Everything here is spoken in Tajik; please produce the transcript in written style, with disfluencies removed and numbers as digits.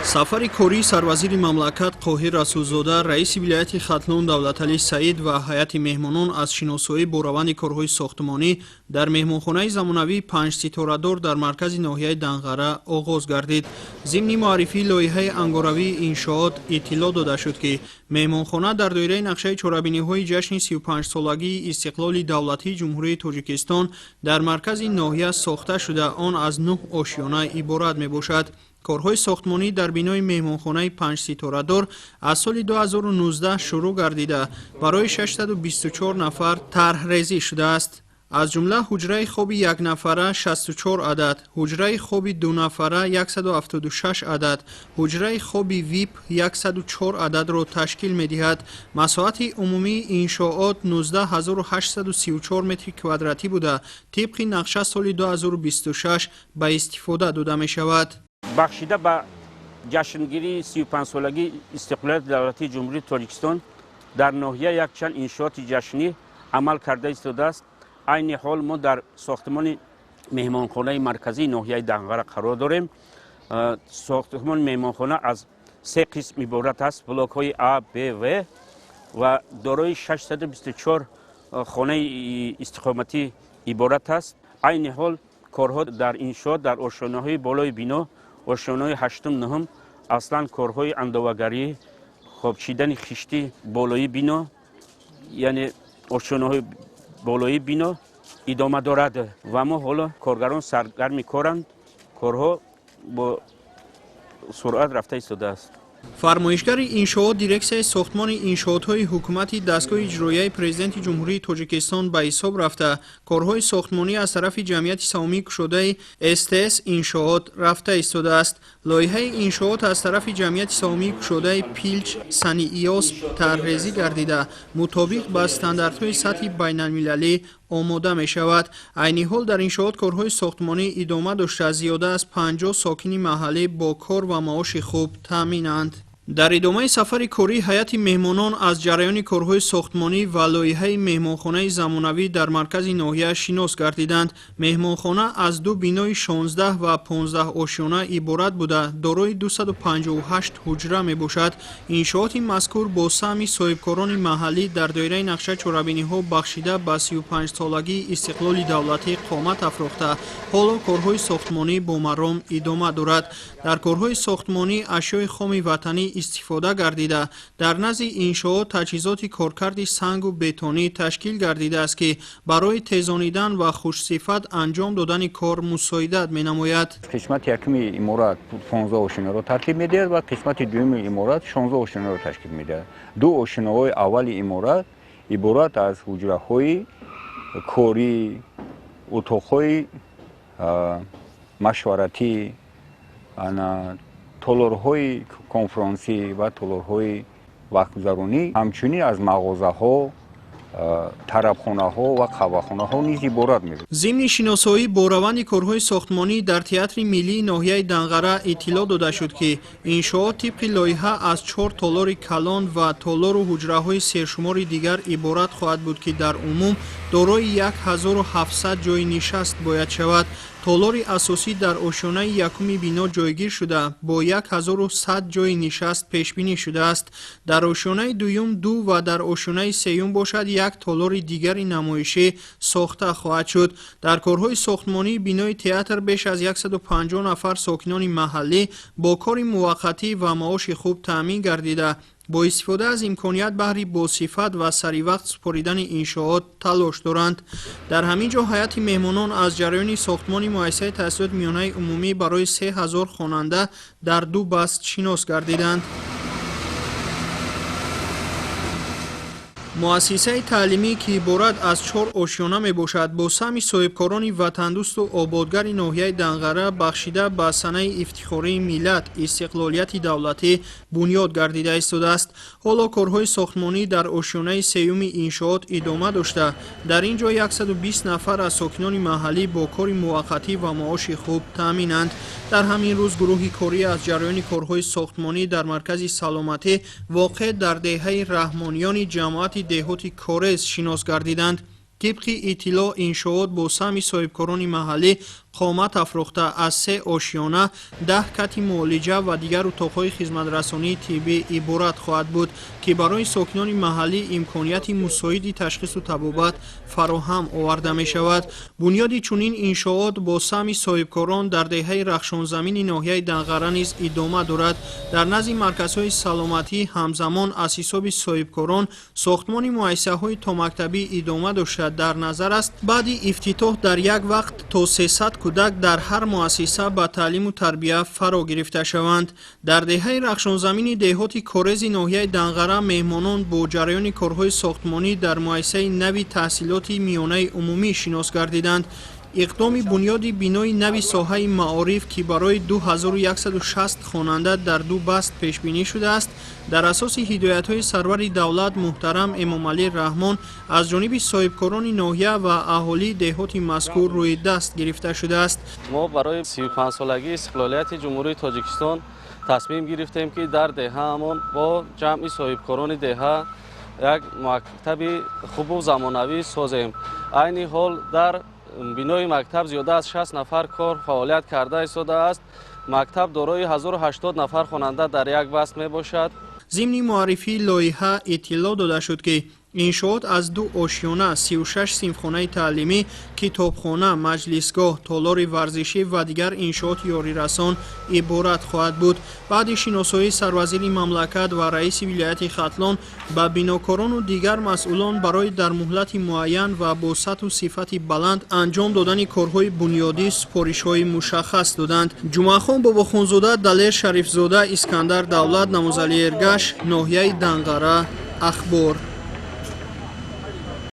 Сафари кории сарвазири мамлакат Қоҳир Расулзода, раиси вилояти Хатлон Давлаталӣ Саид ва ҳайати меҳмонон аз шиносоӣ бо раванди корҳои сохтмонӣ дар меҳмонхонаи замонавии панҷситорадор дар маркази ноҳияи Данғара оғоз гардид. Зимни муаррифии лоиҳаи ангоравии иншоот иттилоъ дода шуд, ки меҳмонхона дар доираи нақшаи чорабиниҳои ҷашни 35-солагии истиқлоли давлатии Ҷумҳурии Тоҷикистон дар маркази ноҳия сохта шуда, он аз 9 ошёна иборат мебошад. Корҳои сохтмонӣ дар бинои меҳмонхонаи панҷситорадор аз соли 2019 шурӯъ гардида, барои 624 нафар тарҳрезӣ шудааст. Аз ҷумла ҳуҷраи хоби якнафара 64 адад, ҳуҷраи хоби дунафара 176 адад, ҳуҷраи хоби вип 104 ададро ташкил медиҳад. Масоҳати умумии иншоот 19834 метри квадратӣ буда, тибқи нақша соли 2026 ба истифода дода мешавад. Бахшида ба ҷашнгирии 35-солагии истиқлолияти давлатии Ҷумҳурии Тоҷикистон дар ноҳия якчанд иншооти ҷашнӣ амал карда истодааст. Айни ҳол мо дар сохтмони меҳмонхонаи марказии ноҳияи Данғара қарор дорем. Сохтмони меҳмонхона аз се қисм иборат аст: блокҳои А, Б, В ва дорои 624 хонаи истиқоматӣ иборат аст. Айни ҳол корҳо дар иншоот дар ошёнаҳои болои бино, ошёнаҳои ҳаштум, нуҳум, аслан корҳои андовагарӣ, хобчидани хишти болои бино, яъне ошёнаҳои болои бино идома дорад ва мо ҳоло коргарон саргарми коранд. Корҳо бо суръат рафта истодааст. Фармоишгари иншоот дирексияи сохтмони иншоотҳои ҳукумати дастгоҳи иҷроияи Президенти Ҷумҳурии Тоҷикистон ба ҳисоб рафта, корҳои сохтмонӣ аз тарафи ҷамъияти саҳомии кушодаи СТС иншоот рафта истодааст. Лоиҳаи иншоот аз тарафи ҷамъияти саҳомии кушодаи Пилч Саниёсп тарҳрезӣ гардида, мутобиқ ба стандартҳои сатҳи байналмилалӣ омода мешавад. Айни ҳол дар иншоот корҳои сохтмонӣ идома дошта, зиёда аз 50 сокини маҳаллӣ бо кор ва маоши хуб таъминанд. Дар идомаи сафари корӣ ҳайати меҳмонон аз ҷараёни корҳои сохтмонӣ ва лоиҳаи меҳмонхонаи замонавӣ дар маркази ноҳия шинос гардиданд. Меҳмонхона аз ду бинои 16 ва 15 ошёна иборат буда, дорои 258 ҳуҷра мебошад. Иншооти мазкур бо саҳми соҳибкорони маҳаллӣ дар доираи нақша чорабиниҳо бахшида ба 35-солагии истиқлоли давлатӣ қомат афрохта, ҳоло корҳои сохтмонӣ бо маром идома дорад. Дар корҳои сохтмонӣ ашёи хоми ватанӣ истифода гардида, дар назди иншоот таҷҳизоти коркарди сангу бетонӣ ташкил гардидааст, ки барои тезонидан ва хушсифат анҷом додани кор мусоидат менамояд. Қисмати якуми иморат 15 ошинаро тартиб медиҳад ва қисмати дуюми иморат 16 ошинаро ташкил медиҳад. Ду ошинаҳои аввали иморат иборат аз ҳуҷраҳои корӣ, утоқҳои машваратӣ, толорҳои конфронсӣ ва толорҳои вақтгузаронӣ, ҳамчунин аз мағозаҳо, тарабхонаҳо ва қаҳвахонаҳо низ иборат мебошад. Зимни шиносоӣ бо раванди корҳои сохтмонӣ дар театри миллии ноҳияи Данғара иттилоъ дода шуд, ки иншоот тибқи лоиҳа аз 4 толори калон ва толору ҳуҷраҳои сершумори дигар иборат хоҳад буд, ки дар умум дорои 1700 ҷойи нишаст бояд шавад. Толори асосӣ дар ошёнаи якуми бино ҷойгир шуда, бо 1100 ҷойи нишаст пешбинӣ шудааст. Дар ошёнаи дуюм ду ва дар ошёнаи сеюм бошад як толори дигари намоишӣ сохта хоҳад шуд. Дар корҳои сохтмонии бинои театр беш аз 150 нафар сокинони маҳаллӣ бо кори муваққатӣ ва маоши хуб таъмин гардида, бо истифода аз имконият баҳри босифат ва саривақт супоридани иншоот талош доранд. Дар ҳамин ҷо ҳайати меҳмонон аз ҷараёни сохтмони муассисаи таҳсилоти миёнаи умумӣ барои 3000 хонанда дар ду баст шинос гардиданд. Муассисаи таълимӣ, ки иборат аз 4 ошёна мебошад, бо саҳми соҳибкорони ватандӯсту ободгари ноҳияи Данғара бахшида ба санаи ифтихории миллат, истиқлолияти давлатӣ бунёд гардида истодааст. Ҳоло корҳои сохтмонӣ дар ошёнаи сеюми иншоот идома дошта, дар ин ҷо 120 нафар аз сокинони маҳаллӣ бо кори муваққатӣ ва маоши хуб таъминанд. Дар ҳамин рӯз гурӯҳи корӣ аз ҷараёни корҳои сохтмонӣ дар маркази саломатӣ воқеъ дар деҳаи Раҳмониёни ҷамоати деҳоти Корез шинос гардиданд. Тибқи иттилоъ, иншоот бо саҳми соҳибкорони маҳаллӣ Қомат афрохта, аз се ошиёна, 10 кати муолиҷа ва дигар утоқҳои хизматрасонии тиббӣ иборат хоҳад буд, ки барои сокинони маҳаллӣ имконияти мусоиди ташхису табобат фароҳам оварда мешавад. Бунёди чунин иншоот бо саҳми соҳибкорон дар деҳаи Рахшонзамини ноҳияи Данғара низ идома дорад. Дар назди марказҳои саломатӣ ҳамзамон аз ҳисоби соҳибкорон сохтмони муассисаҳои томактабӣ идома дошта, дар назар аст, баъди ифтитоҳ дар як вақт то 300 кӯдак дар ҳар муассиса ба таълиму тарбия фаро гирифта шаванд. Дар деҳаи Рахшонзамини деҳоти Корези ноҳияи Данғара меҳмонон бо ҷараёни корҳои сохтмонӣ дар муассисаи нави таҳсилоти миёнаи умумӣ шинос гардиданд. Иқдоми бунёди бинои нави соҳаи маориф, ки барои 2160 хонанда дар ду баст пешбинӣ шудааст, дар асоси ҳидоятҳои сарвари давлат муҳтарам Эмомалӣ Раҳмон аз ҷониби соҳибкорони ноҳия ва аҳолии деҳоти мазкур рӯи даст гирифта шудааст. Мо барои 35-солагии истиқлолияти Ҷумҳурии Тоҷикистон тасмим гирифтем, ки дар деҳаамон бо ҷамъи соҳибкорони деҳа як мактаби хубу замонавӣ созем. Айни ҳол дар бинои мактаб зиёда аз 60 нафар кор фаъолият карда истодааст. Мактаб дорои 1080 нафар хонанда дар як баст мебошад. Зимни муаррифии лоиҳа иттилоъ дода шуд, ки иншоот аз ду ошёна, 36 синфхонаи таълимӣ, китобхона, маҷлисгоҳ, толори варзишӣ ва дигар иншооти ёрирасон иборат хоҳад буд. Баъди шиносоии сарвазири мамлакат ва раиси вилояти Хатлон ба бинокорону дигар масъулон барои дар муҳлати муайян ва бо сатҳу сифати баланд анҷом додани корҳои бунёдӣ супоришҳои мушаххас доданд. Ҷумъахон Бобохунзода, Далер Шарифзода, Искандар Давлат, Намозалӣ Эргаш, ноҳияи Данғара, Ахбор.